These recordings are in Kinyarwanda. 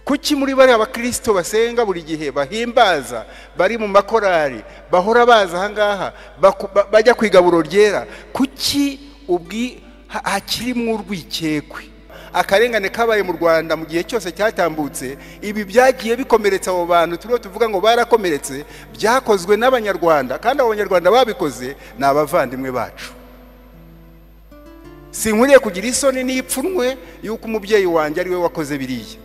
Kuki muri bari abakristo basenga buri gihe, bahimbaza, bari mu makorari, bahora baza ahangaha, bajya ku igaburo ryera, kuki hakirimo urwikekwe? Akarengane kabaye mu Rwanda mu gihe cyose cyatambutse, ibi byagiye bikomeretsa abo bantu turiho tuvuga ngo barakomeretse, byakozwe n'Abanyarwanda, kandi abo Banyarwanda babikoze ni abavandimwe bacu. Sinkwiriye kugira isoni n'ipfunwe yuko umubyeyi wanjye ari we wakoze biriya.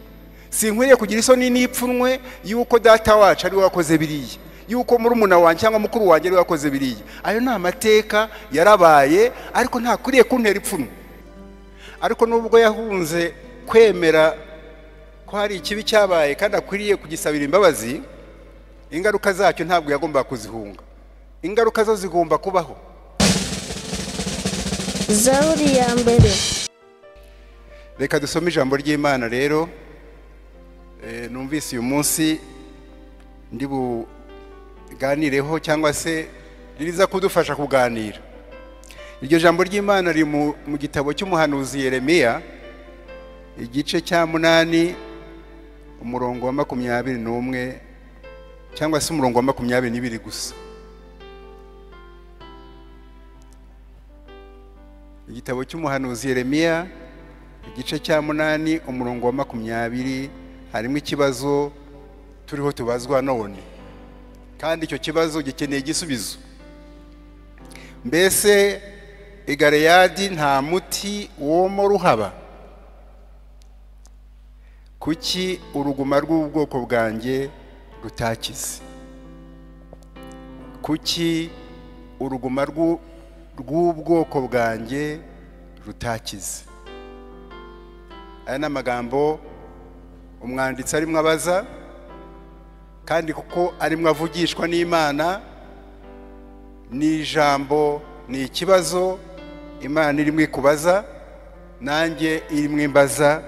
Sinkwiriye kugira isoni n'ipfunwe yuko data wacu ari we wakoze biriya, yuko murumuna wanjye cyangwa mukuru wanjye ari we wakoze biriya. Ayo ni amateka yarabaye, ariko ntakwiriye kuntera ipfunwe. Ariko nubwo yahunze kwemera ko hari ikibi cyabaye kandi akwiriye kugisabira imbabazi, ingaruka zacyo ntabwo yagombaga kuzihunga. Ingaruka zo zigomba kubaho. Zaburi ya mbere. Reka dusome ijambo ry'Imana rero. Numvise uyu munsi ndi buganireho cyangwa se ririza kudufasha kuganira. Iryo jambo ry'Imana riri mu gitabo cy'umuhanuzi Yeremiya, igice cya 8, umurongo wa 21 cyangwa se umurongo wa 22 gusa. Igitabo cy'umuhanuzi Yeremiya, igice cya 8, umurongo wa 20, harimo ikibazo turiho tubazwa none, kandi icyo kibazo gikeneye igisubizo. Mbese i Galeyadi nta muti womo ruhaba? Kuki uruguma rw'ubwoko bwanjye rutakize? Kuki uruguma rw'ubwoko bwanjye rutakize? Aya ni amagambo umwanditsi arimo abaza, kandi kuko arimo avugishwa n'Imana, ni ijambo, ni ikibazo Imana irimo ikubaza, nanjye irimo imbaza: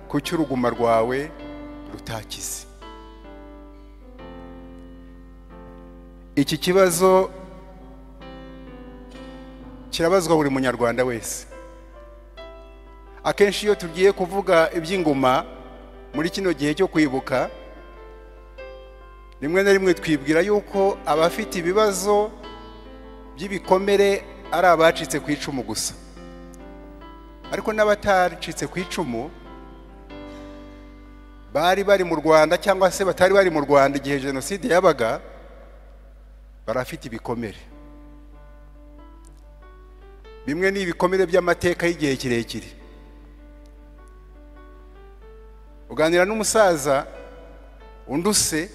kuki uruguma rwawe rutakize? Iki kibazo kirabazwa buri munyarwanda wese. Akenshi iyo tugiye kuvuga iby'inguma muri kino gihe cyo kwibuka, rimwe na rimwe twibwira yuko abafite ibibazo by'ibikomere ari abacitse ku icumu gusa, ariko n'abataricitse ku icumu bari bari mu Rwanda cyangwa se batari bari mu Rwanda igihe jenoside yabaga, barafite ibikomere. Bimwe ni ibikomere by'amateka y'igihe kirekire. Uganira n'umusaza unduse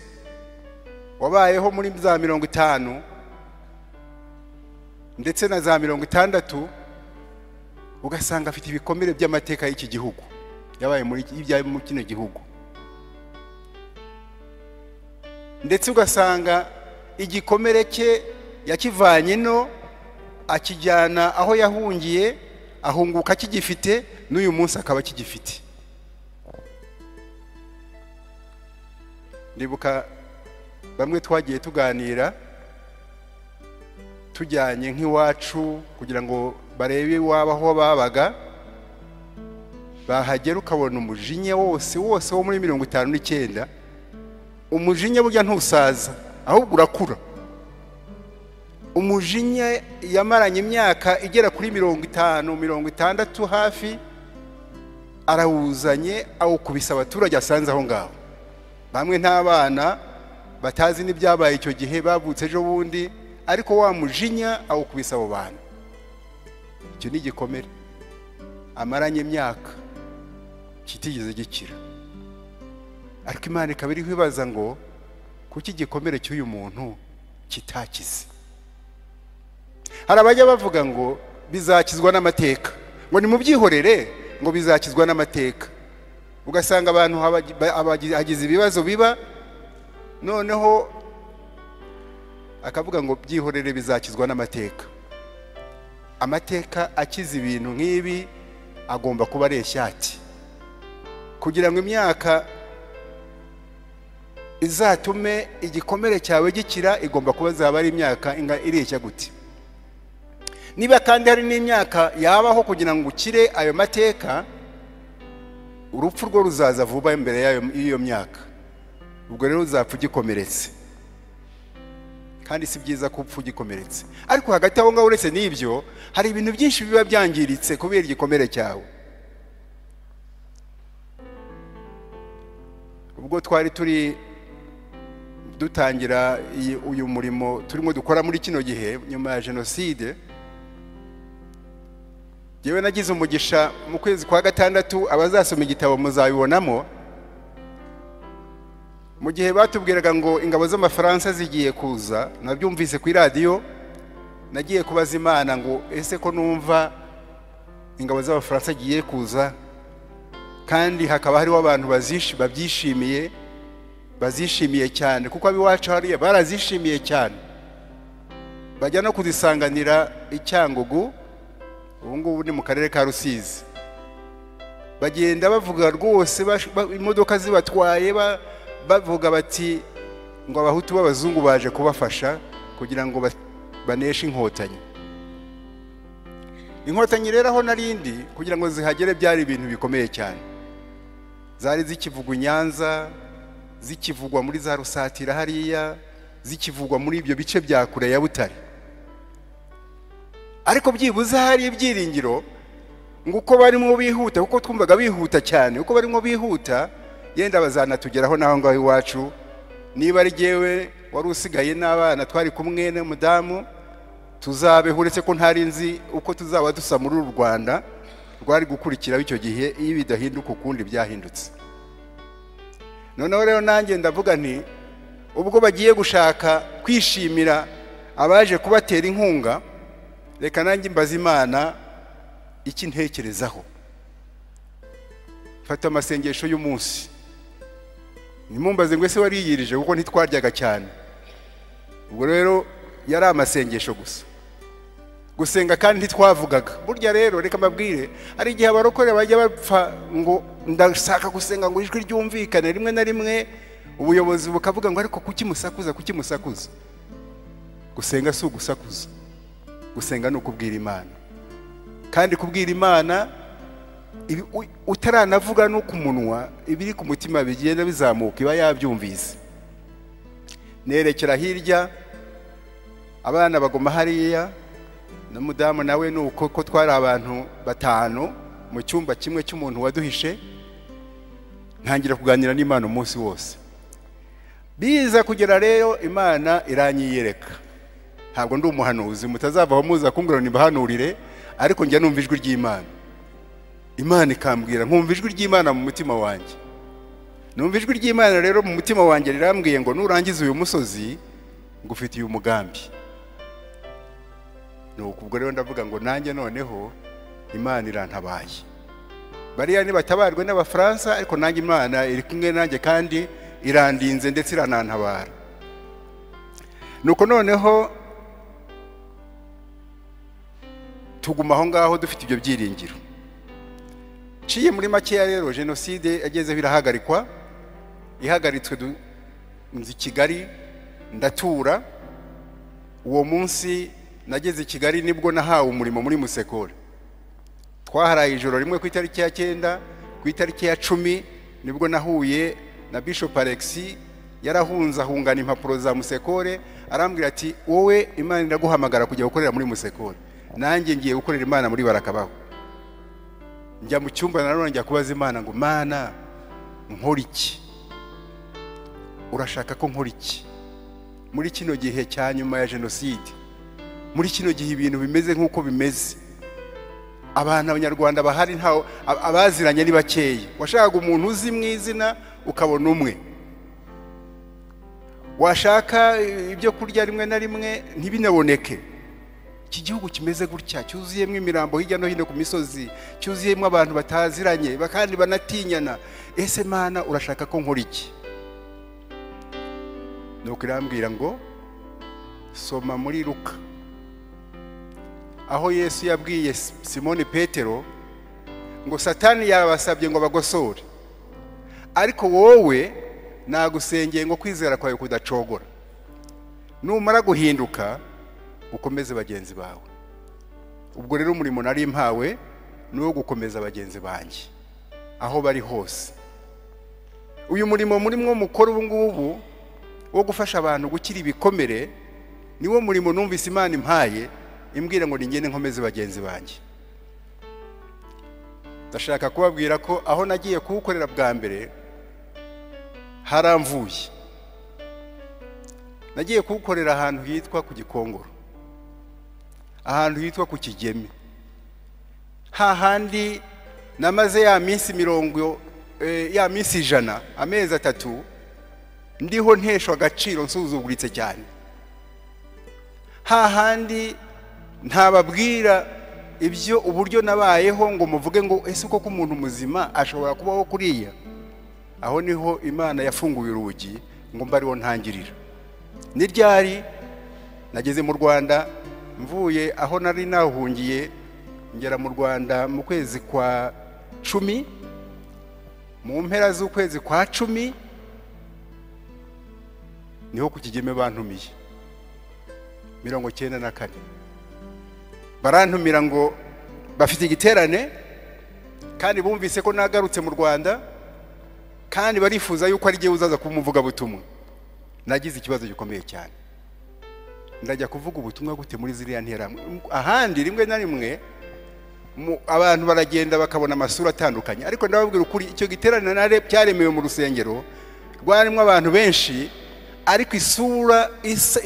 wabayeho muri za 50 ndetse na za 60, ugasanga afite ibikomere by'amateka y'iki gihugu yabaye muri ibyaye mu kino gihugu, ndetse ugasanga igikomere cye yakivanye no akijyana aho yahungiye, ahunguka kigifite, n'uyu munsi akaba kigifite. Ndibuka bamwe twagiye tuganira tujyanye nk'iwacu kugira ngo barebe iwabo aho babaga, bahagera ukabona umujinya wose wose wo muri 59. Umujinya burya ntusaza, ahubwo urakura. Umujinya yamaranye imyaka igera kuri 50, 60 hafi, arawuzanye awukubisa abaturage asanze aho ngaho. Bamwe n'abana batazi n'ibyabaye icyo gihe, bavutse ejo bundi, ariko wa mujinya awukubisa abo bantu. Icyo ni igikomere amaranye imyaka kitigeze gikira. Ariko Imana ikaba iriho ibaza ngo kuki igikomere cy'uyu muntu kitakize? Hari abajya bavuga ngo bizakizwa n'amateka, ngo nimubyihorere, ngo bizakizwa n'amateka. Ugasanga abantu hagize ibibazo biba, noneho akavuga ngo byihorere bizakizwa n'amateka. Amateka akiza ibintu nk'ibi agomba kuba ari eshyati, kugira ngo imyaka izatume igikomere cyawe gikira igomba kuba zaba ari imyaka ireshya gute. Niba kandi hari n'imyaka yabaho kugira ngo ukire ayo mateka, Urupfu rwo ruzaza vuba imbere y'iyo myaka, ubwo rero uzapfa ugikomeretse, kandi si byiza ko upfa ugikomeretse. Ariko hagati aho ngaho, uretse n'ibyo, hari ibintu byinshi biba byangiritse kubera igikomere cyawe. Ubwo twari turi dutangira uyu murimo turimo dukora muri kino gihe nyuma ya jenoside, yewe nagize umugisha mu kwezi kwa 6, abazasoma igitabo muzabibonamo, mu gihe batubwiraga ngo ingabo z'Amafaransa zigiye kuza, nabyumvise ku iradiyo, nagiye kubaza Imana ngo ese ko numva ingabo z'Abafaransa zigiye kuza kandi hakaba hariho abantu babyishimiye, bazishimiye cyane, kuko abiwacu hariya barazishimiye cyane, bajya no kuzisanganira i Cyangugu, ubu ngubu ni mu karere ka Rusizi, bagenda bavuga rwose, imodoka zibatwaye, bavuga bati ngo Abahutu b'abazungu baje kubafasha kugira ngo baneshe Inkotanyi. Inkotanyi rero aho narindi kugira ngo zihagere byari ibintu bikomeye cyane, zari zikivugwa i Nyanza, zikivugwa muri za Rusatira hariya, zikivugwa muri ibyo bice bya kure ya Butare. Ariko byibuze hari ibyiringiro ngo uko barimo bihuta, kuko twumvaga bihuta cyane, uko barimo bihuta yenda bazanatugeraho naho ngaho iwacu. Niba ari jyewe wari usigaye n'abana twari kumwe n'umudamu, tuzabeho, uretse ko ntari nzi uko tuzaba dusa muri uru Rwanda rwari gukurikira icyo gihe iyo bidahinduka ukundi byahindutse. Noneho rero nanjye ndavuga nti ubwo bagiye gushaka kwishimira abaje kubatera inkunga, reka nanjye mbaze Imana iki ntekerezaho. Fata amasengesho y'umunsi, nimumbaze ngo ese wariyirije, kuko ntitwaryaga cyane. Ubwo rero yari amasengesho gusa, gusenga kandi ntitwavugaga. Burya rero reka mbabwire, hari igihe abarokore bajya bapfa ngo ndashaka gusenga ngo ijwi ryumvikane, rimwe na rimwe ubuyobozi bukavuga ngo ariko kuki musakuza, kuki musakuza? Gusenga si ugusakuza, gusenga ni ukubwira Imana. Kandi kubwira Imana utaranavuga no ku munwa, ibiri ku mutima bigenda bizamuka, iba yabyumvise. Nerekera hirya, abana bagoma hariya, n'umudamu nawe nuko ko twari abantu 5 mu cyumba kimwe cy'umuntu waduhishe, ntangira kuganira n'Imana umunsi wose. Biza kugera rero Imana iranyiyereka. Ntabwo ndi umuhanuzi, mutazavaho muza kumbwira nimbahanurire, ariko njya numva ijwi ry'Imana. Imana ikambwira, nkumva ijwi ry'Imana mu mutima wanjye. Numva ijwi ry'Imana rero mu mutima wanjye rirambwiye ngo nurangiza uyu musozi ngufitiye umugambi. Nuko ubwo rero ndavuga ngo nanjye noneho Imana irantabaye. Bariya nibatabarwe n'Abafaransa, ariko nanjye Imana iri kumwe nanjye kandi irandinze ndetse iranantabara. Nuko noneho tuguma aho ngaho dufite ibyo byiringiro. Ciye muri makeya rero, jenoside yagezeho irahagarikwa, ihagaritswe nzi Kigali ndatura. Uwo munsi nageze i Kigali nibwo nahawe umurimo muri Musekore. Twaharaye ijoro rimwe ku itariki ya 9, ku itariki ya 10 nibwo nahuye na Bishop Alexis, yarahunze ahungana impapuro za Musekore, arambwira ati wowe Imana iraguhamagara kujya gukorera muri Musekore, nanjye ngiye gukorera Imana muri Barakabaho. Njya mu cyumba nanone njya kubaza Imana ngo Mana nkora iki? Urashaka ko nkora iki muri kino gihe cya nyuma ya jenoside, muri kino gihe ibintu bimeze nk'uko bimeze, abantu abanyarwanda bahari ntaho abaziranye ni bakeya, washakaga umuntu uzi mu izina ukabona umwe, washaka ibyo kurya rimwe na rimwe ntibinaboneke. Iki gihugu kimeze gutya, cyuzuyemo imirambo hirya no hino ku misozi, cyuzuyemo abantu bataziranye kandi banatinyana, ese Mana urashaka ko nkora iki? Nuko irambwira ngo soma muri Luka aho Yesu yabwiye Simoni Petero ngo Satani yabasabye ngo bagosore, ariko wowe nagusengeye ngo kwizera kwawe kudacogora, numara guhinduka ukomeze bagenzi bawe. Ubwo rero umurimo nari mpawe ni uwo gukomeza bagenzi banjye, aho bari hose. Uyu murimo murimo mukora ubu ngubu wo gufasha abantu gukira ibikomere niwo murimo numvise Imana impaye, imbwira ngo ningende nkomeze bagenzi banjye. Ndashaka kubabwira ko aho nagiye kuwukorera bwa mbere haramvuye. Nagiye kuwukorera ahantu hitwa ku Gikongoro, ahantu hitwa ku Kigeme, hahandi namaze ya minsi 100 ya minsi 100, amezi 3 ndiho nteshwa agaciro, nsuzuguritse cyane. Hahandi ntababwira ibyo uburyo nabayeho ngo muvuge ngo ese koko umuntu muzima ashobora kubaho kuriya. Aho niho Imana yafunguye urugi ngo mbariho ntangirira. Ni ryari nageze mu Rwanda mvuye aho nari nahungiye, ngera mu Rwanda mu kwezi kwa 10, mu mpera z'ukwezi kwa 10 niho ku Kigeme bantumiye 94. Barantumira ngo bafite igiterane kandi bumvise ko nagarutse mu Rwanda kandi barifuza yuko ari giye uzaza kumuvuga butumwa. Nagize ikibazo gikomeye cyane, ndajya kuvuga ubutumwa gute muri ziriya nteramwe? Ahandi rimwe na rimwe abantu baragenda bakabona amasura atandukanye, ariko ndababwira ukuri, icyo giterane nare cyaremewe mu rusengero rwarimo abantu benshi, ariko isura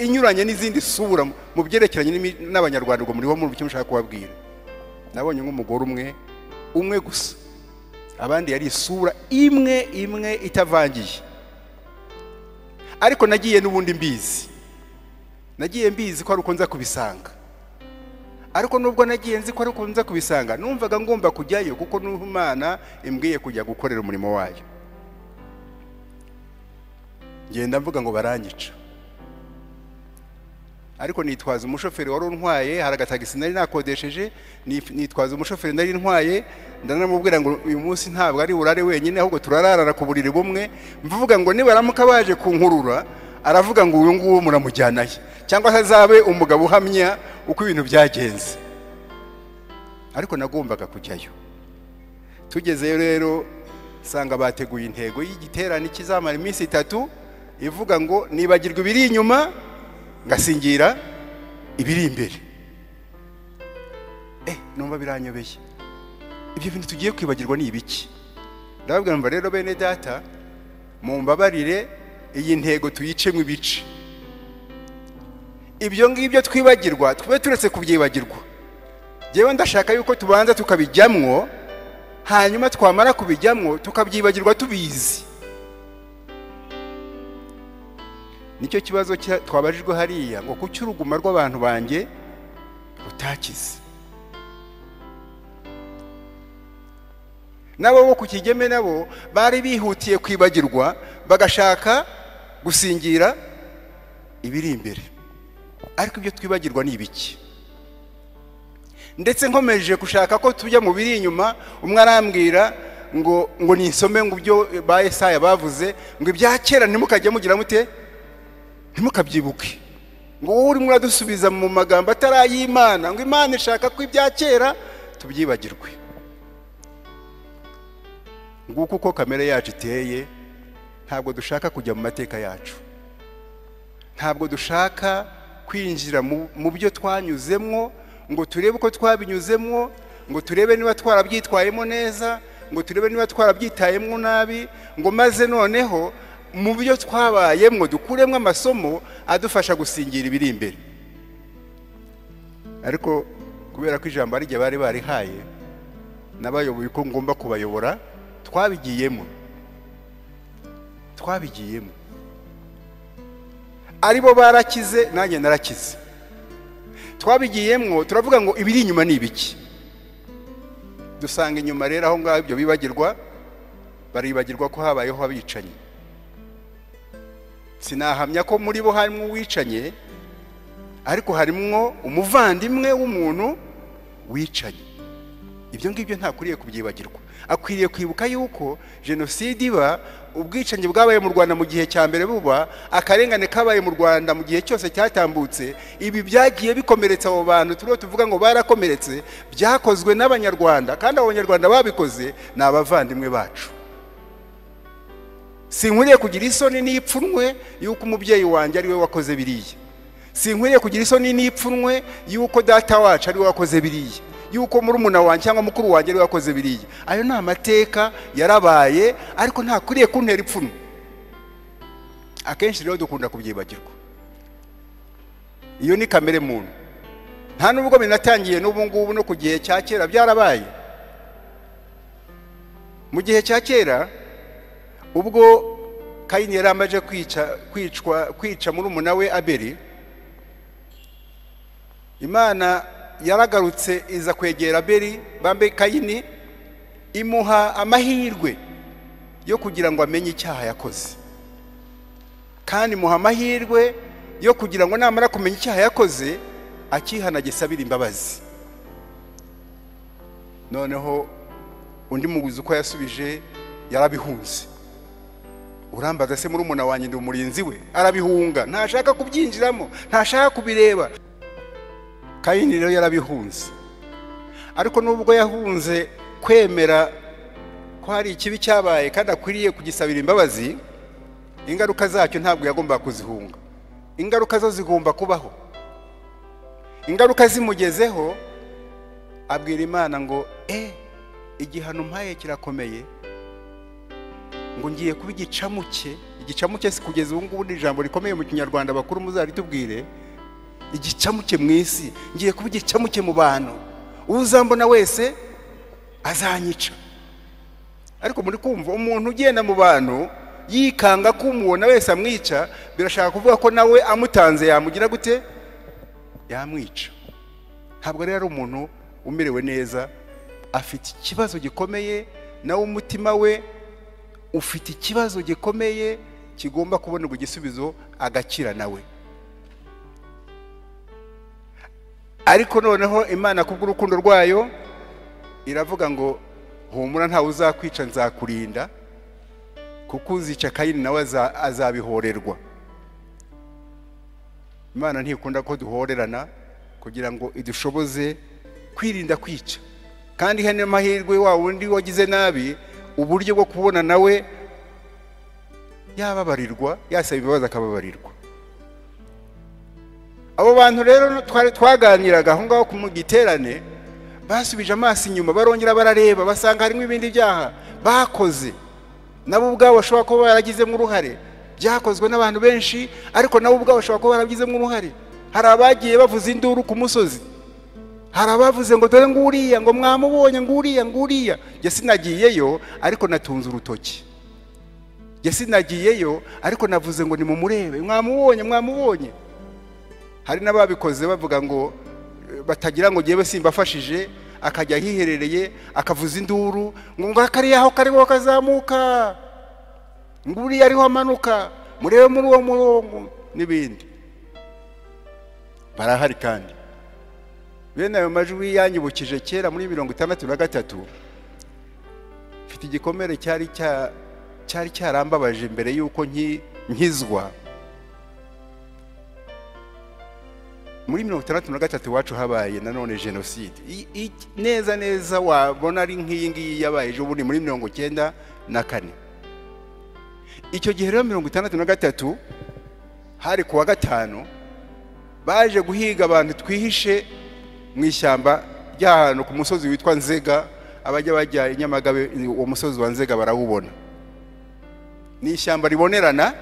inyuranye n'izindi sura mu byerekeranye n'Abanyarwanda. Ubwo muri ho mu cyo mushaka kubabwira, nabonye nk'umugore umwe gusa, abandi yari isura imwe imwe itavangiye. Ariko nagiye n'ubundi mbizi, nagiye mbizi ko ari uko nza kubisanga. Ariko nubwo nagiye nzi ko ari uko nza kubisanga, numvaga ngomba kujyayo kuko n'Imana imbwiye kujya gukorera umurimo wayo. Ngenda mvuga ngo baranyica, ariko nitwaza umushoferi wari untwaye, hari agatagisi nari nakodesheje, nitwaza umushoferi nari ntwaye, ndanamubwira ngo uyu munsi ntabwo ari burare wenyine, ahubwo turararara ku buriri bumwe. Mvuga ngo nibaramuka baje kunkurura, aravuga ngo uyu nguwo muramujyanaye, cyangwa se azabe umugabo uhamya uko ibintu byagenze. Ariko nagombaga kujyayo. Tugezeyo rero sanga bateguye intego y'igiterane kizamara iminsi 3, ivuga ngo nibagirwa ibiri inyuma ngasingira ibiri imbere. Numva biranyobeye, ibyo bintu tugiye kwibagirwa ni ibiki? Ndababwira ngo rero bene data, mumbabarire iyi ntego tuyicemo ibice. Ibyo ngibyo twibagirwa tube turetse kubyibagirwa. Jewe ndashaka yuko tubanza tukabijyamwo, hanyuma twamara kubijyamwo tukabyibagirwa tubizi. Nicyo kibazo twabajijwe hariya ngo kuki uruguma rw'abantu banjye rutakize. Nabo bo ku Kigeme nabo bari bihutiye kwibagirwa, bagashaka gusingira ibiri imbere. Ariko ibyo twibagirwa ni ibiki? Ndetse nkomeje gushaka ko tujya mu biri inyuma, umwe arambwira ngo nisome ngo ibyo ba Yesaya bavuze, ngo ibya kera ntimukajye mugira mute, ntimukabyibuke, ngo wowe urimo uradusubiza mu magambo atari ay'Imana, ngo Imana ishaka ko ibya kera tubyibagirwe. Nguko uko kamere yacu iteye, ntabwo dushaka kujya mu mateka yacu, ntabwo dushaka kwinjira mu byo twanyuzemwo ngo turebe uko twabinyuzemwo, ngo turebe niba twarabyitwayemo neza, ngo turebe niba twarabyitayemo nabi, ngo maze noneho mu byo twabayemwo dukuremwo amasomo adufasha gusingira ibiri imbere. Ariko kubera ko ijambo ari ryo bari barihaye, nabayoboye uko ngomba kubayobora, twabigiyemo. Aribo barakize, nanjye narakize. Twabigiyemwo turavuga ngo ibiri inyuma ni ibiki. Dusanga inyuma rero aho ngaho ibyo bibagirwa, baribagirwa ko habayeho abicanyi. Sinahamya ko muri bo harimo uwicanye, ariko harimwo umuvandimwe w'umuntu wicanye. Ibyo ngibyo ntakwiriye kubyibagirwa. Akwiriye kwibuka yuko jenoside iba, ubwicanyi bwabaye mu Rwanda mu gihe cya mbere buba, akarengane kabaye mu Rwanda mu gihe cyose cyatambutse, ibi byagiye bikomeretsa abo bantu turiho tuvuga ngo barakomeretse, byakozwe n'Abanyarwanda, kandi abo Banyarwanda babikoze ni abavandimwe bacu. Sinkwiriye kugira isoni n'ipfunwe yuko umubyeyi wanjye ari we wakoze biriya. Sinkwiriye kugira isoni n'ipfunwe yuko data wacu ari we wakoze biriya, yuko murumuna wanjye cyangwa mukuru wanjye ari we wakoze biriya. Ayo ni amateka yarabaye, ariko ntakwiriye kuntera ipfunwe. Akenshi rero dukunda kubyibagirwa. Iyo ni kamere muntu. Nta nubwo binatangiye n'ubu ngubu, no ku gihe cya kera byarabaye. Mu gihe cya kera ubwo Kayini yari amaze kwica murumuna we Abeli, Imana yaragarutse iza kwegera Abeli bambe Kayini, imuha amahirwe yo kugira ngo amenye icyaha yakoze, kandi imuha amahirwe yo kugira ngo namara kumenya icyaha yakoze akihana gisabira imbabazi. Noneho undi muguzi uko yasubije yarabihunze. Urambaza se murumuna wanjye ndi umurinzi we? Arabihunga, ntashaka kubyinjiramo, ntashaka kubireba. Kayini rero yarabihunze. Ariko nubwo yahunze kwemera ko hari ikibi cyabaye kandi akwiriye kugisabira imbabazi, ingaruka zacyo ntabwo yagombaga kuzihunga. Ingaruka zo zigomba kubaho. Ingaruka zimugezeho abwira Imana ngo igihano mpaye kirakomeye, ngo ngiye kuba igicamuke. Igicamuke si kugeza ubu ngubu ni ijambo rikomeye mu Kinyarwanda, bakuru muzaritubwire. Igicamuke mu isi, ngiye kuba igicamuke mu bantu, uzambona wese azanyica. Ariko muri kumva umuntu ugenda mu bantu yikanga ko umubona wese amwica, birashaka kuvuga ko nawe amutanze yamugira gute? Yamwica. Ntabwo rero ari umuntu umerewe neza, afite ikibazo gikomeye, nawe umutima we ufite ikibazo gikomeye kigomba kubonerwa igisubizo agakira nawe. Ariko noneho Imana kubw'urukundo rwayo iravuga ngo humura ntawe uzakwica, nzakurinda, kuko uzica Kayini nawe azabihorerwa. Imana ntikunda ko duhorerana kugira ngo idushoboze kwirinda kwica, kandi hano amahirwe wa wundi wagize nabi uburyo bwo kubona nawe yababarirwa, yasaba imbabazi akababarirwa. Abo bantu rero twari twaganiraga aho ngaho ku giterane, basubije amaso inyuma barongera barareba, basanga harimo ibindi byaha bakoze nabo ubwabo bashobora kuba baragizemo uruhare, byakozwe n'abantu benshi, ariko nabo ubwabo bashobora kuba barabigizemo uruhare. Hari abagiye bavuza induru ku musozi, hari abavuze ngo dore nguriya, ngo mwamubonye nguriya nguriya. Njye sinagiyeyo ariko natunze urutoki. Njye sinagiyeyo ariko navuze ngo nimumurebe, mwamubonye mwamubonye. Hari n'ababikoze bavuga ngo batagira ngo ngewe simbafashije, akajya hiherereye akavuza induru ngo ngakariya aho kariho kazamuka, nguriya ariho amanuka, murebe muri uwo murongo n'ibindi. Barahari kandi bene ayo majwi yanyibukije kera muri 63, mfite igikomere cyari cyarambabaje mbere yuko nkizwa. Muri 63 iwacu habaye nanone jenoside neza neza, wabona ari nk'iyi ngiyi yabaye ejo bundi muri 94. Icyo gihe rero 63 hari kuwa gatanu, baje guhiga abantu twihishe mu ishyamba ry'ahantu ku musozi witwa Nzega. Abajya bajya i Nyamagabe uwo musozi wa Nzega barawubona. Ni ishyamba ribonerana,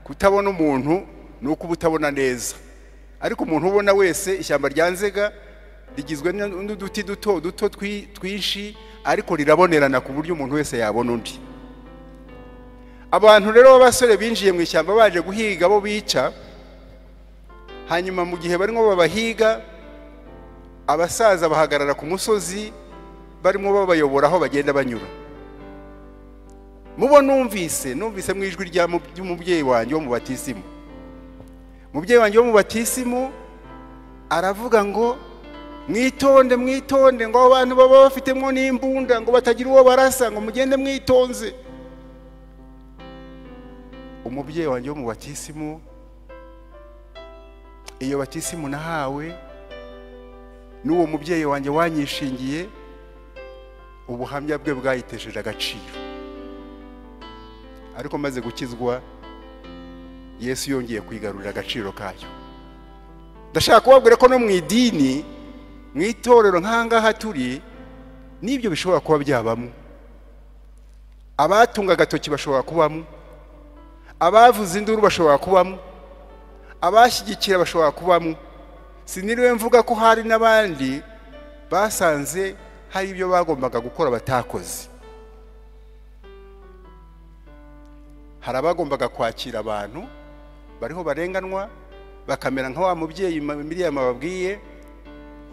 kutabona umuntu ni uko utabona neza, ariko umuntu ubona wese ishyamba rya Nzega rigizwe n'uduti duto duto twinshi, ariko rirabonerana ku buryo umuntu wese yabona undi. Abantu rero b'abasore binjiye mu ishyamba baje guhiga bo bica, hanyuma mu gihe barimo babahiga abasaza bahagarara ku musozi barimo babayobora aho bagenda banyura. Mubo numvise mu ijwi ry'umubyeyi wanjye wo mu batisimu. Umubyeyi wanjye wo mu batisimu aravuga ngo Mwitonde, mwitonde, ngo abantu baba bafitemo n'imbunda, ngo batagira uwo barasa, ngo mugende mwitonze. Umubyeyi wanjye wo mu batisimu, iyo batisimu nahawe n'uwo mubyeyi wanjye wanyishingiye, ubuhamya bwe bwayitesheje agaciro. Ariko maze gukizwa, Yesu yongeye kwigarurira agaciro kayo. Ndashaka kubabwira ko no mu idini, mu itorero nk'ahangaha turi, n'ibyo bishobora kuba byabamo. Abatunga agatoki bashobora kubamo, abavuza induru bashobora kubamo, abashyigikira bashobora kubamo. Siniriwe mvuga ko hari n'abandi basanze hari ibyo bagombaga gukora batakoze. Hari abagombaga kwakira abantu bariho barenganwa, bakamera nka wa mubyeyi Miriam ababwiye,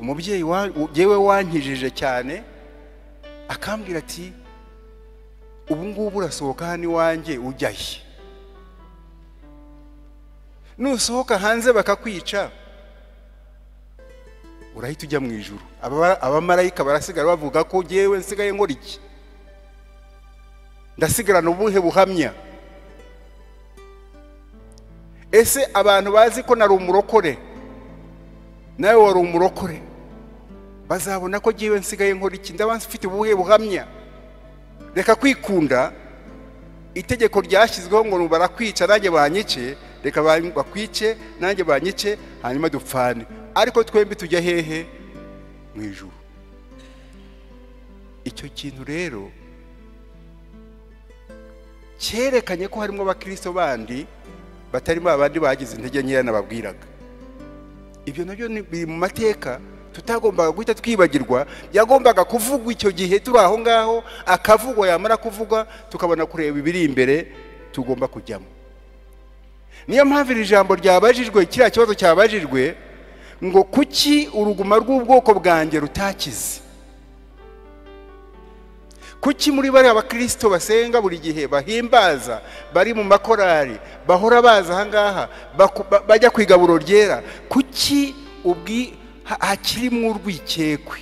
umubyeyi yewe wankijije cyane, akambwira ati ubu ngubu urasohoka hano iwanjye ujya he? Nusohoka hanze bakakwica urahita ujya mu ijuru. Abamarayika barasigara bavuga ko yewe nsigaye nkora iki? Ndasigarana ubuhe buhamya? Ese abantu bazi ko nari umurokore, nawe wari umurokore, bazabona ko jyewe nsigaye nkora iki? Ndaba mfite ubuhe buhamya? Reka kwikunda. Itegeko ryashyizweho ngo barakwica nanjye banyice, reka bakwice nanjye banyice, hanyuma dupfane, ariko twembi tujya hehe? Mu ijuru. Icyo kintu rero cyerekanye ko harimo abakristo bandi batarimo abandi bagize intege nkeya nababwiraga. Ibyo nabyo biri mu mateka tutagombaga guhita twibagirwa, yagombaga kuvugwa icyo gihe turi aho ngaho, akavugwa, yamara kuvugwa tukabona kureba ibiri imbere tugomba kujyamo. Niyo mpamvu iri jambo ryabajijwe, kiriya kibazo cyabajijwe ngo kuki uruguma rw'ubwoko bwanjye rutakize? Kuki muri bariya abakristo basenga buri gihe, bahimbaza, bari mu makorari, bahora baza aha ngaha, bajya ku igaburo ryera, kuki hakirimo urwikekwe?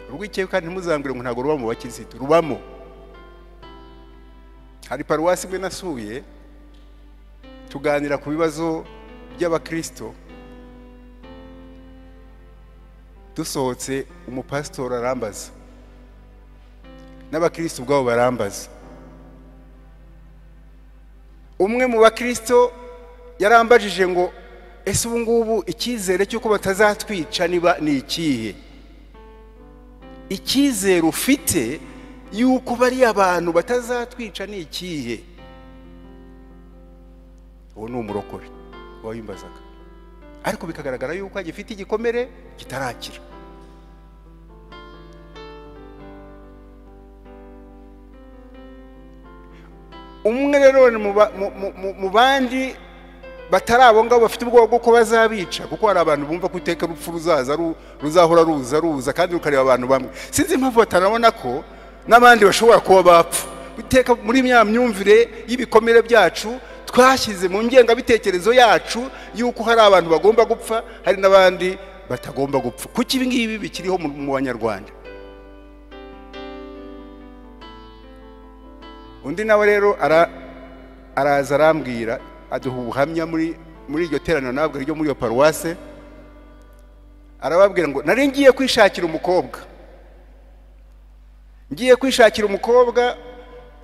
Urwikekwe kandi ntimuzambwire ngo ntabwo ruba mu bakirisitu, rubamo. Hari paruwasi imwe nasuye, tuganira ku bibazo by'abakristo, dusohotse umupasitori arambaza, n'abakristo ubwabo barambaza. Umwe mu bakristo yarambajije ngo ese ubu ngubu icyizere cy'uko batazatwica niba ni ikihe? Icyizere ufite yuko bari abantu batazatwica ni ikihe? Uwo ni umurokore wayimbazaga, ariko bikagaragara yuko agifite igikomere kitarakira. Umwe rero mu bandi batari abo ngabo bafite ubwoba bw'uko bazabica, kuko hari abantu bumva ko iteka urupfu ruzaza ruzahora ruza ruza kandi rukareba abantu bamwe. Sinzi impamvu batarabona ko n'abandi bashobora kuba bapfa. Iteka muri ya myumvire y'ibikomere byacu twashyize mu ngengabitekerezo yacu yuko hari abantu bagomba gupfa, hari n'abandi batagomba gupfa. Kuki ibi ngibi bikiriho mu Banyarwanda? Undi nawe rero araza arambwira, aduha ubuhamya muri iryo teraniro nabwo ryo muri iyo paruwase, arababwira ngo nari ngiye kwishakira umukobwa, ngiye kwishakira umukobwa,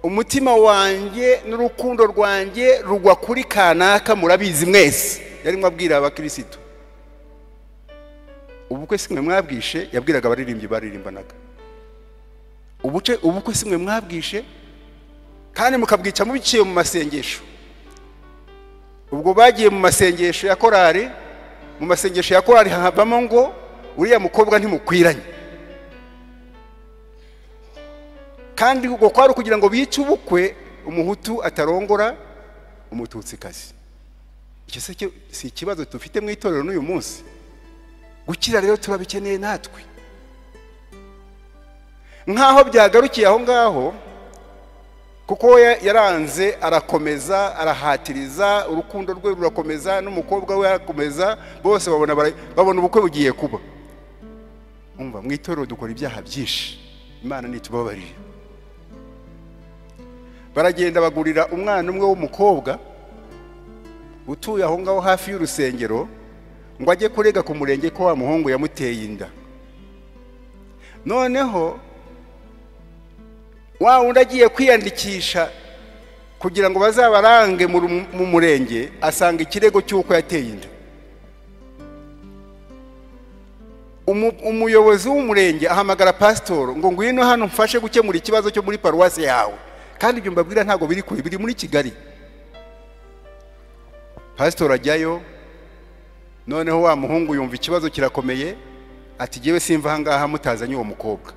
umutima wanjye n'urukundo rwanjye rugwa kuri kanaka, murabizi mwese. Yarimo abwira abakirisitu. Ubukwe simwe mwabwishe, yabwiraga abaririmbyi baririmbanaga. Ubukwe simwe mwabwishe kandi mukabwica mubiciye mu masengesho. Ubwo bagiye mu masengesho ya korari, mu masengesho ya korari habamo ngo uriya mukobwa ntimukwiranye. Kandi ubwo kwari kugira ngo bice ubukwe, umuhutu atarongora umututsikazi. Icyo si ikibazo dufite mu itorero n'uyu munsi. Gukira rero turabikeneye natwe. Nkaho byagarukiye aho ngaho, kuko yaranze arakomeza, arahatiriza, urukundo rwe rurakomeza, n'umukobwa we arakomeza, bose babona ubukwe bugiye kuba. Umva, mu itorero dukora ibyaha byinshi, Imana nitubabarire. Baragenda bagurira umwana umwe w'umukobwa utuye aho ngaho hafi y'urusengero ngo ajye kurega ku murenge ko wa muhungu yamuteye inda. Noneho wa wundi agiye kwiyandikisha kugira ngo bazabarange mu murenge, asanga ikirego cy'uko yateye inda. Umuyobozi w'umurenge ahamagara pasitoro ngo ngwino hano mfashe gukemura ikibazo cyo muri paruwasi yawe. Kandi ibyo mbabwira ntabwo biri kure, biri muri Kigali. Pasitoro ajyayo, noneho wa muhungu yumva ikibazo kirakomeye, ati jyewe simva aha ngaha mutazanye uwo mukobwa.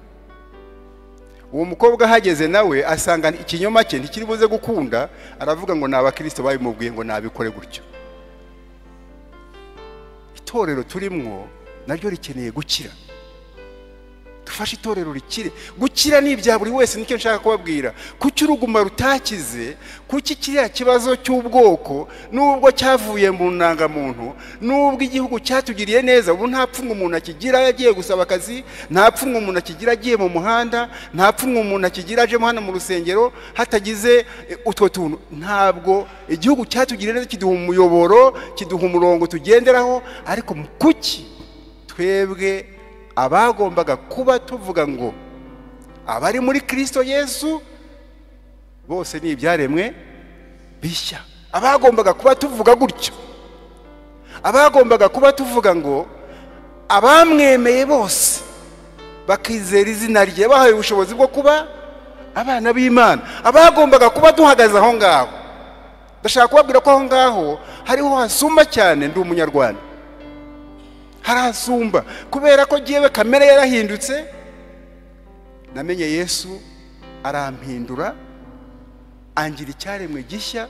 Uwo mukobwa ahageze nawe asanga ikinyoma cye ntikiri buze gukunda, aravuga ngo ni abakristo babimubwiye ngo nabikore gutyo. Itorero turimwo naryo rikeneye gukira. Dufashe itorero rikire. Gukira ni ibya buri wese, nicyo nshaka kubabwira. Kuki uruguma rutakize? Kuki kiriya kibazo cy'ubwoko nubwo cyavuye mu ndangamuntu, nubwo igihugu cyatugiriye neza, ubu nta pfunwe umuntu akigira yagiye gusaba akazi, nta pfunwe umuntu akigira agiye mu muhanda, nta pfunwe umuntu akigira aje hano mu rusengero hatagize utwo tuntu. Ntabwo igihugu cyatugiriye neza, kiduha umuyoboro, kiduha umurongo tugenderaho, ariko kuki twebwe abagombaga kuba tuvuga ngo abari muri Kristo Yesu bose ni ibyaremwe bishya, abagombaga kuba tuvuga gutyo, abagombaga kuba tuvuga ngo abamwemeye bose bakizera izina rye bahawe ubushobozi bwo kuba abana b'Imana, abagombaga kuba duhagaze aho ngaho. Ndashaka kubabwira ko aho ngaho hariho hasumba cyane. Ndi umunyarwanda, harasumba kubera ko jyewe kamere yarahindutse. Namenye Yesu arampindura, angira icyaremwe gishya,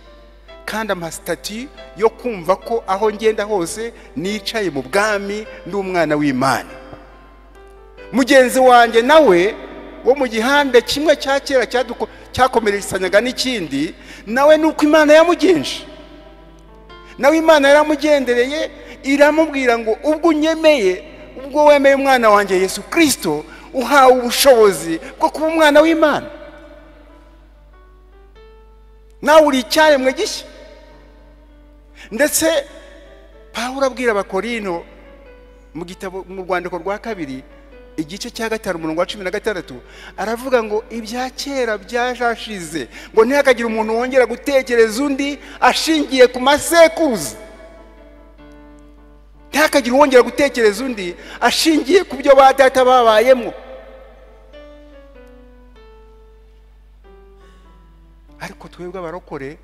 kandi ampa sitati yo kumva ko aho ngenda hose nicaye mu bwami ndi umwana w'Imana. Mugenzi wanjye nawe wo mu gihande kimwe cya kera cyakomeresanyaga n'ikindi, nawe nuko Imana yamugenje, nawe Imana yaramugendereye iramubwira ngo ubwo unyemeye, ubwo wemeye umwana wanjye Yesu Kristo, uhawe ubushobozi bwo kuba umwana w'Imana, nawe uri icyaremwe gishya. Ndetse Pawulo abwira Abakorino mu gitabo, mu rwandiko rwa kabiri igice cya 5 umurongo wa 16, aravuga ngo ibya kera byashashize, ngo ntihakagire umuntu wongera gutekereza undi ashingiye ku masekuruza. Ntihakagire uwongera gutekereza undi ashingiye ku byo ba data babayemo. Ariko twebwe abarokore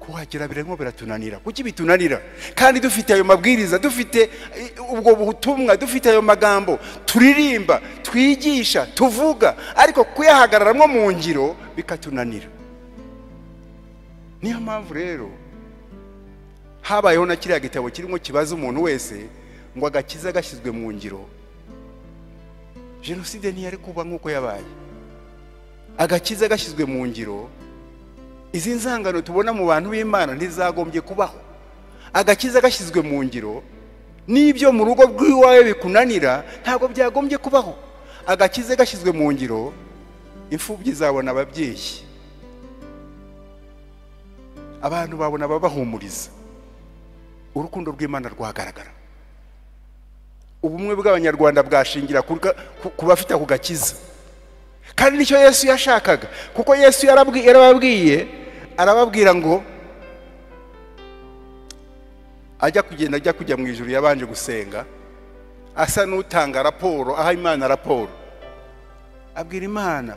kuhagera birimo biratunanira. Kuki bitunanira? Kandi dufite ayo mabwiriza, dufite ubwo butumwa, dufite ayo magambo turirimba, twigisha, tuvuga, ariko kuyahagararamo mu ngiro bikatunanira. Niyo mpamvu rero habayeho na kiriya gitabo kirimo kibaza umuntu wese ngo agakiza gashyizwe mu ngiro, jenoside ntiyari kuba nk'uko yabaye. Agakiza gashyizwe mu ngiro, izi nzangano tubona mu bantu b'Imana ntizagombye kubaho. Agakiza gashyizwe mu ngiro, n'ibyo mu rugo rw'iwawe bikunanira ntabwo byagombye kubaho. Agakiza gashyizwe mu ngiro, imfubyi zabona ababyeyi, abantu babona ababahumuriza, urukundo rw'Imana rwagaragara. Ubumwe bw'abanyarwanda bwashingira ku bafite ako gakiza. Kandi nicyo Yesu yashakaga, kuko Yesu yarababwiye, arababwira ngo ajya kugenda, ajya kujya mu ijuru, yabanje gusenga asa n'utanga raporo, aha Imana raporo, abwira Imana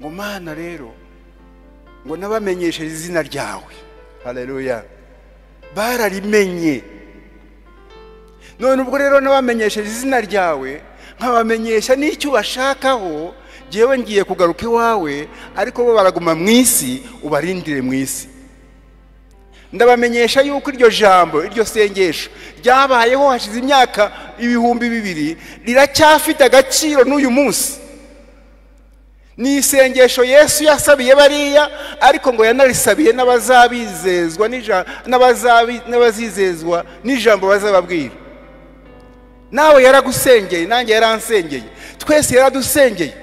ngo Mana rero ngo nabamenyesheje izina ryawe. Haleluya, bararimenye. None ubwo rero nabamenyesheje izina ryawe, nkabamenyesha n'icyo bashakaho, jewe ngiye kugaruka iwawe, ariko bo baraguma mu isi, ubarindire mu isi. Ndabamenyesha yuko iryo jambo, iryo sengesho ryabayeho hashize imyaka 2000, riracyafite agaciro n'uyu munsi. Ni isengesho Yesu yasabiye bariya, ariko ngo yanarisabiye n'abazabizezwa n'abazizezwa n'ijambo bazababwira. Nawe yaragusengeye, nanjye yaransengeye, twese yaradusengeye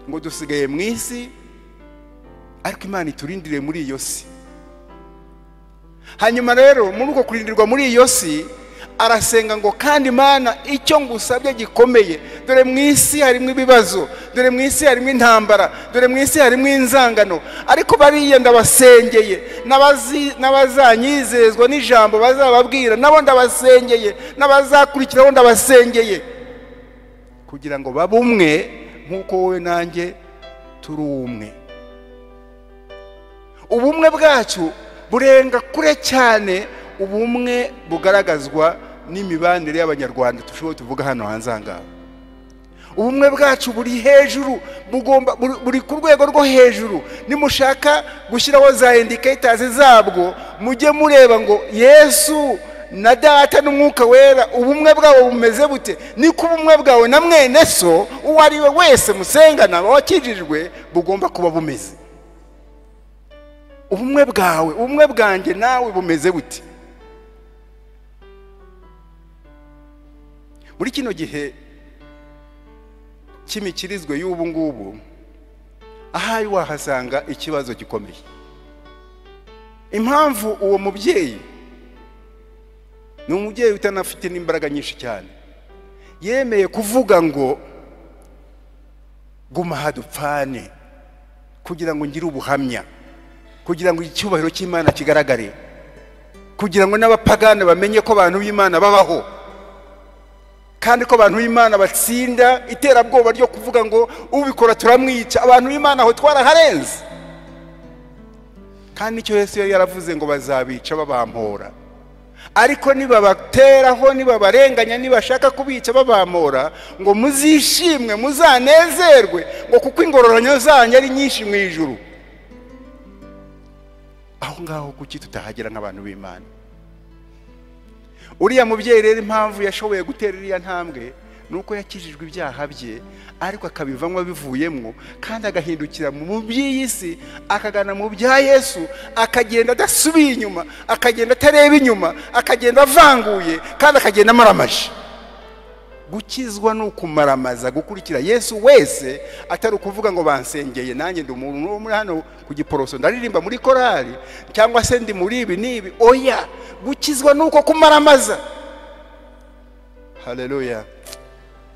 ngo dusigaye mu isi, ariko Imana iturindire muri iyo si. Hanyuma rero muri uko kurindirwa muri iyo si, arasenga ngo kandi Imana icyo ngusabye gikomeye, dore mu isi harimo ibibazo, dore mu isi harimo intambara, dore mu isi harimo inzangano, ariko bariya ndabasengeye, n'abazanyizezwa n'ijambo bazababwira nabo ndabasengeye, n'abazakurikiraho ndabasengeye, kugira ngo babe umwe nk'uko wowe nanjye turi umwe. Ubumwe bwacu burenga kure cyane ubumwe bugaragazwa n'imibanire y'Abanyarwanda tushoboye tuvuga hano hanze aha ngaha. Ubumwe bwacu buri hejuru, bugomba buri ku rwego rwo hejuru. Nimushaka gushyiraho za indicators zabwo, mujye mureba ngo Yesu na Data n'Umwuka Wera ubumwe bwabo bumeze bute. Niko ubumwe bwawe na mwene so uwo ari we wese musengana wakijijwe bugomba kuba bumeze. Ubumwe bwawe, ubumwe bwanjye nawe bumeze bute? Muri kino gihe cy'imikirizwe y'ubu ngubu, ahari wahasanga ikibazo gikomeye. Impamvu uwo mubyeyi ni umubyeyi utanafite n'imbaraga nyinshi cyane, yemeye kuvuga ngo guma hadupfane kugira ngo ngire ubuhamya, kugira ngo icyubahiro cy'Imana kigaragare, kugira ngo n'abapagane bamenye ko abantu b'Imana babaho, kandi ko abantu b'Imana batsinda iterabwoba ryo kuvuga ngo ubikora turamwica. Abantu b'Imana aho twaraharenze. Kandi icyo Yesu yari yaravuze ngo bazabica babampora, ariko nibabateraho, nibabarenganya, nibashaka kubica babampora, ngo muzishimwe muzanezerwe, ngo kuko ingororano zanyu ari nyinshi mu ijuru. Aho ngaho kuki tutahagera nk'abantu b'Imana? Uriya mubyeyi rero impamvu yashoboye gutera iriya ntambwe nuko yakijijwe ibyaha bye, ariko akabivamo bivuyemo, kandi agahindukira mu by'iyi si akagana mu bya Yesu, akagenda adasubiye inyuma, akagenda atareba inyuma, akagenda avanguye, kandi akagenda amaramaje. Gukizwa ni ukumaramaza, gukurikira Yesu wese, atari ukuvuga ngo bansengeye nanjye ndi umuntu wo muri hano ku Giporoso ndaririmba muri korali, cyangwa se ndi muri ibi n'ibi. Oya, gukizwa ni uko kumaramaza. Haleluya.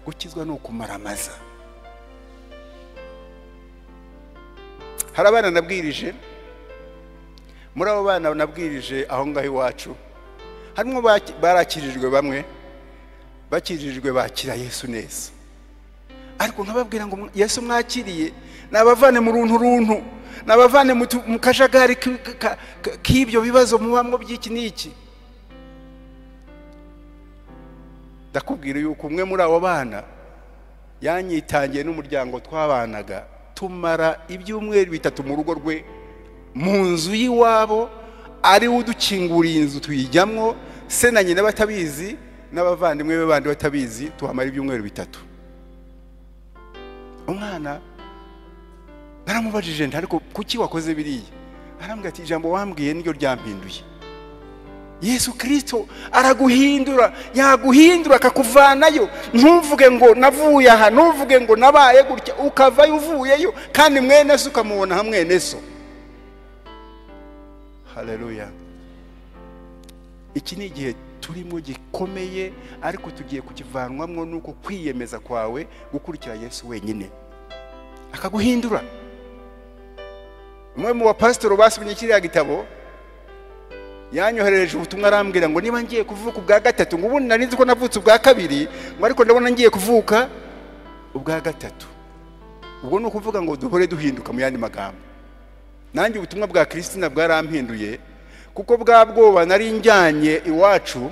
Gukizwa ni ukumaramaza. Hari abana nabwirije, muri abo bana nabwirije aho ngaho iwacu harimo barakirijwe, bamwe bakijijwe bakira Yesu neza, ariko nkababwira ngo Yesu mwakiriye nabavane mu runtu runtu, nabavane mu kajagari k'ibyo bibazo mubamwo by'iki n'iki. Ndakubwira yuko umwe muri abo bana yanyitangiye n'umuryango twabanaga, tumara ibyumweru 3 mu rugo rwe, mu nzu y'iwabo, ari udukinguriye inzu tuyijyamwo, se na nyina batabizi n'abavandimwe be bandi batabizi, tuhamara ibyumweru 3. Umwana naramubajije nti ariko kuki wakoze biriya? Arambwira ati ijambo wambwiye niryo ryampinduye. Yesu Kristo araguhindura, yaguhindura akakuvanayo. Ntuvuge ngo navuye aha, ntuvuge ngo nabaye gutya, ukavayo uvuyeyo, kandi mwene so ukamubona hamwe mwene so. Haleluya. Iki ni igihe turimo gikomeye, ariko tugiye kukivanwamwo nuko kwiyemeza kwawe gukurikira Yesu wenyine, akaguhindura. Umwe mu bapasitoro basomye kiriya gitabo yanyoherereje ubutumwa, arambwira ngo niba ngiye kuvuka ubwa gatatu, ngo ubundi nari nzi ko navutse ubwa kabiri, ngo ariko ndabona ngiye kuvuka ubwa gatatu. Ubwo ni ukuvuga ngo duhore duhinduka. Mu yandi magambo, nanjye ubutumwa bwa Kristina bwarampinduye, kuko bwa bwoba nari njyanye iwacu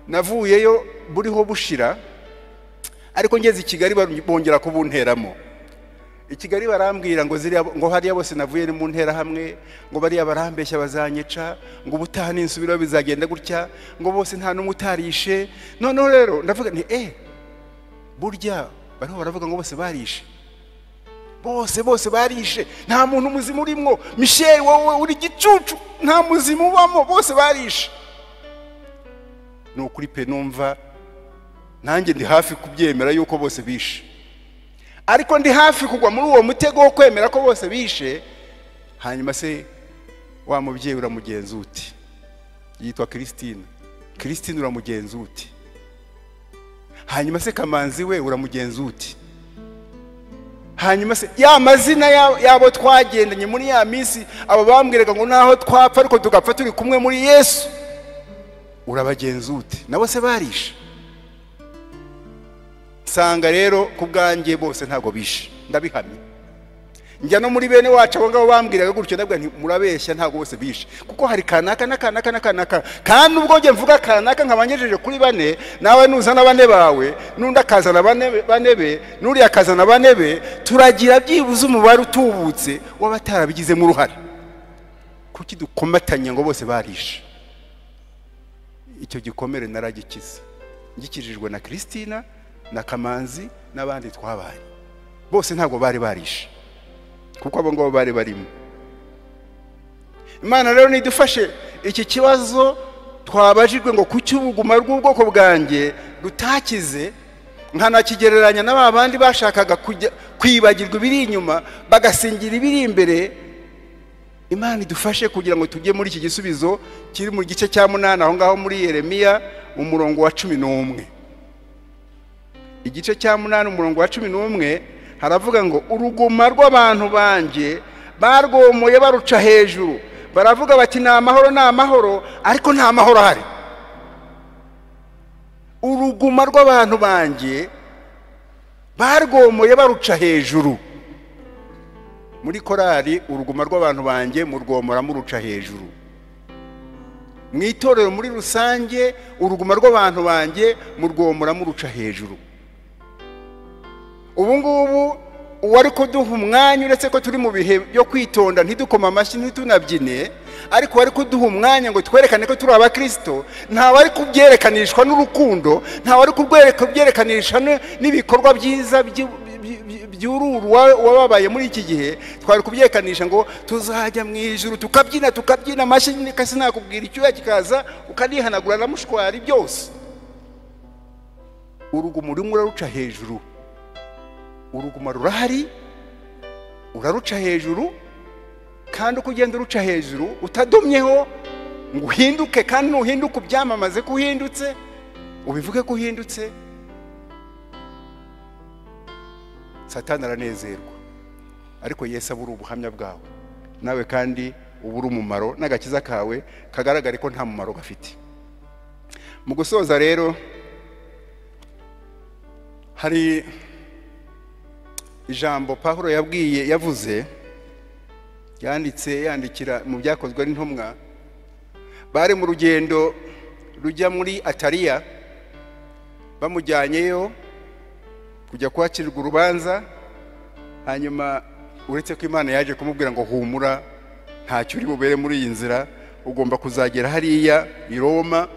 navuyeyo buriho bushira, ariko ngeze i Kigali bongera kubunteramo. I Kigali barambwira ngo ziriya, ngo hariya bose navuye ni mu ntera hamwe, ngo bariya barambeshya bazanyica, ngo ubutaha ninsubira bizagenda gutya, ngo bose nta n'umwe utarishe. Noneho rero ndavuga nti burya bariho baravuga ngo bose barishe, bose bose barishe, nta muntu muzima urimwo. Michel wowe uri gicucu, nta muzima ubamo, bose barishe. Ni ukuri pe, numva Nanjye ndi hafi kubyemera yuko bose bishe, ariko ndi hafi kugwa muri uwo mutego wo kwemera ko bose bishe. Hanyuma se wa mubyeyi uramugenza uti? Yitwa Christine. Christine uramugenza uti? Hanyuma se Kamanzi we uramugenza uti? Hanyuma se ya mazina yabo twagendanye muri ya minsi, abo bambwiraga ngo naho twapfa ariko tugapfa turi kumwe muri Yesu, urabagenza uti? Nabo se barishe? Nsanga rero ku bwanjye bose ntabwo bishe, ndabihamya. Njya no muri bene wacu abo ngabo bambwiraga gutyo, ndabwira nti murabeshya, ntabwo bose bishe, kuko hari kanaka na kanaka na kanaka. Kandi ubwo njye mvuga kanaka nkabangejeje kuri bane, nawe nuzana bane bawe, n'undi akazana bane be, n'uriya akazana bane be, turagira byibuze umubare utubutse w'abatarabigizemo uruhare. Kuki dukomatanya ngo bose barishe? Icyo gikomere naragikize, ngikijijwe na Christina na Kamanzi n'abandi twabaye. Bose ntabwo bari barishe, kuko abo ngabo bari barimo. Imana rero nidufashe iki kibazo twabajijwe ngo kuki ubuguma rw'ubwoko bwanjye rutakize, nkanakigereranya na ba bandi bashakaga kwibagirwa ibiri inyuma bagasingira ibiri imbere. Imana idufashe kugira ngo tujye muri iki gisubizo kiri mu gice cya 8 aho ngaho muri Yeremiya umurongo wa 11. Igice cya 8 umurongo wa 11 haravuga ngo uruguma rw'abantu banjye barwomoye baruca hejuru, baravuga bati ni amahoro, ni amahoro, ariko nta mahoro ahari. Uruguma rw'abantu banjye barwomoye baruca hejuru. Muri korali uruguma rw'abantu banjye murwomora muruca hejuru. Mu itorero muri rusange uruguma rw'abantu banjye murwomora muruca hejuru. Ubu ngubu uwari kuduha umwanya, uretse ko turi mu bihe byo kwitonda ntidukoma amashyi ntitunabyine, ariko wari kuduha umwanya ngo twerekane ko turi abakristo, nta wari kubyerekanishwa n'urukundo, nta wari kubyerekanishwa n'ibikorwa byiza by'ururu wababaye muri iki gihe. Twari kubyekanisha ngo tuzajya mu ijuru tukabyina tukabyina amashyi, kasi nakubwira icyuya kikaza ukanihanagura na mushwari byose. Uruguma urimo uraruca hejuru, uruguma rurahari, uraruca hejuru, kandi uko ugenda uruca hejuru utadomyeho ngo uhinduke, kandi nuhinduka ubyamamaze ko uhindutse, ubivuge ko uhindutse, Satani aranezerwa. Ariko Yesu abura ubuhamya bwawe nawe, kandi ubura umumaro n'agakiza kawe kagaragare ko nta mumaro gafite. Mu gusoza rero, hari ijambo Pawulo yabwiye, yavuze, yanditse yandikira mu byakozwe n'intumwa. Bari mu rugendo rujya muri Ataliya, bamujyanyeyo kujya kwakirwa urubanza. Hanyuma uretse ko Imana yaje kumubwira ngo humura, ntacyo uri bubere muri iyi nzira, ugomba kuzagera hariya i Roma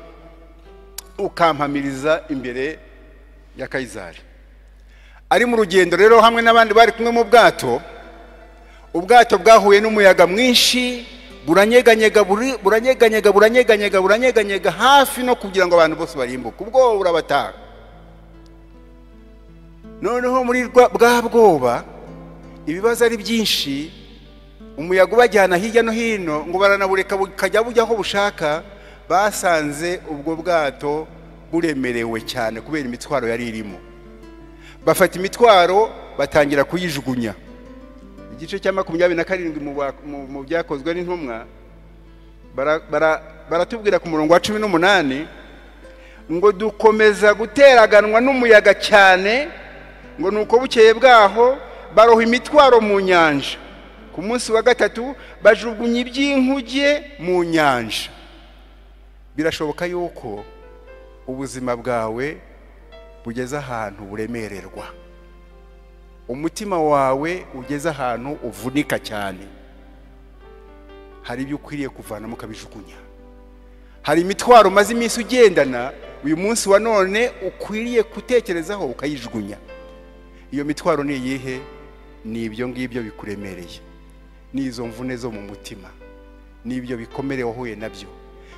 ukampamiriza imbere ya Kayizari. Ari mu rugendo rero hamwe n'abandi bari kumwe mu bwato, ubwato bwahuye n'umuyaga mwinshi, buranyeganyega buranyeganyega buranyeganyega buranyeganyega hafi no kugira ngo abantu bose barimbuke, ubwoba burabataha. Noneho muri bwa bwoba ibibazo ari byinshi, umuyaga ubajyana hirya no hino ngo baranabureka bukajya bujya aho bushaka. Basanze ubwo bwato buremerewe cyane kubera imitwaro yari irimo. Bafata imitwaro batangira kuyijugunya. Igice cya 27 mu byakozwe n'intumwa baratubwira ku murongo wa 18 ngo dukomeza guteraganwa n'umuyaga cyane, ngo nuko bukeye bwaho baroha imitwaro mu nyanja. Ku munsi wa gatatu bajugunya iby'inkuge mu nyanja. Birashoboka yuko ubuzima bwawe bugeze ahantu buremererwa, umutima wawe ugeze ahantu uvunika cyane. Hari ibyo ukwiriye kuvanamo ukabijugunya. Hari imitwaro umaze iminsi ugendana, uyu munsi wa none ukwiriye gutekerezaho ukayijugunya. Iyo mitwaro ni iyihe? Ni ibyo ngibyo bikuremereye, ni izo mvune zo mu mutima, ni ibyo bikomere wahuye nabyo,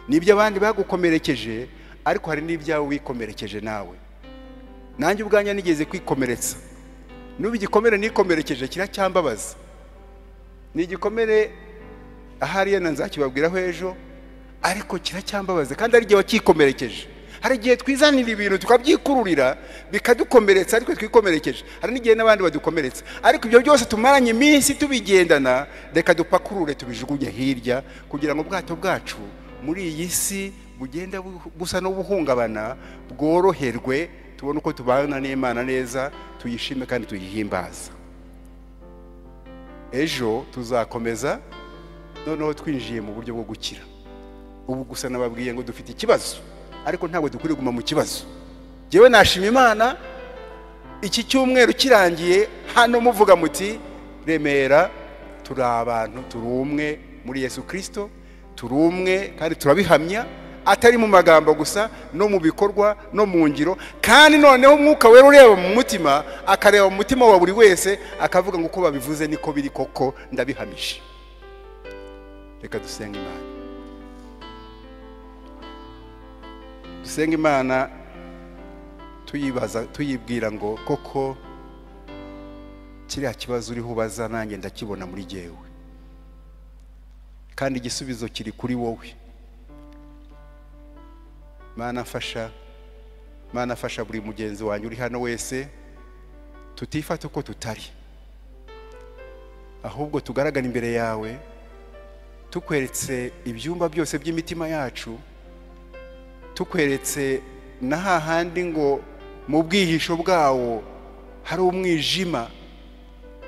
ni ibyo abandi bagukomerekeje, ariko hari n'ibyawe wikomerekeje nawe. Nanjye ubwanjye nigeze kwikomeretsa, n'ubu igikomere nikomerekeje kiracyambabaza. Ni igikomere ahari yenda nzakibabwiraho ejo, ariko kiracyambabaza kandi ari igihe wakikomerekeje. Hari igihe twizanira ibintu tukabyikururira bikadukomeretsa, ariko twikomerekeje. Hari n'igihe n'abandi badukomeretsa, ariko ibyo byose tumaranye iminsi tubigendana, reka dupakurure tubijugunye hirya, kugira ngo ubwato bwacu muri iyi si bugenda busa n'ubuhungabana bworoherwe, tubone uko tubana n'Imana neza, tuyishime kandi tuyihimbaza. Ejo tuzakomeza noneho twinjiye mu buryo bwo gukira. Ubu gusa nababwiye ngo dufite ikibazo, ariko ntabwo dukwiriye kuguma mu kibazo. Jyewe nashima Imana iki cyumweru kirangiye hano muvuga muti Remera turi abantu, turi umwe muri Yesu Kristo, turi umwe kandi turabihamya, atari mu magambo gusa, no mu bikorwa no mu ngiro. Kandi noneho Umwuka Wera ureba mu mutima, akareba mu mutima wa buri wese, akavuga ngo uko babivuze niko biri koko, ndabihamije. Reka dusenge Imana. Dusenge Imana tuyibaza, tuyibwira ngo koko kiriya kibazo uriho ubaza nanjye ndakibona muri jyewe, kandi igisubizo kiri kuri wowe. Mana fasha, Mana fasha buri mugenzi wanjye uri hano wese, tutifata uko tutari, ahubwo tugaragara imbere yawe tukweretse ibyumba byose by'imitima yacu, tukweretse na hahandi ngo mu bwihisho bwawo hari umwijima,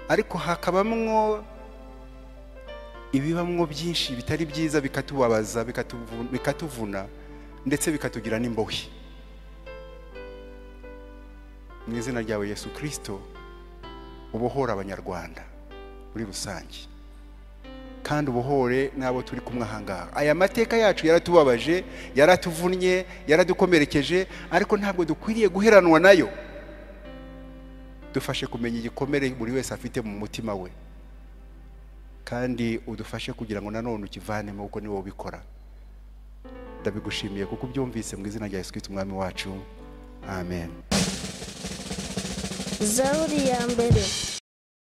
ariko hakabamwo ibibamwo byinshi bitari byiza, bikatubabaza, bikatuvuna, ndetse bikatugira n'imbohe. Mu izina ryawe Yesu Kristo, ubohora Abanyarwanda muri rusange, kandi ubohore n'abo turi kumwe aha ngaha. Aya mateka yacu yaratubabaje, yaratuvunnye, yaradukomerekeje, ariko ntabwo dukwiriye guheranwa nayo. Dufashe kumenya igikomere buri wese afite mu mutima we, kandi udufashe kugira ngo nanone ukivanemo, kuko ni wowe ubikora. Ndabigushimiye kuko ubyumvise, mu izina rya Yesu Kristo Umwami wacu, amen. Zaburi ya mbere.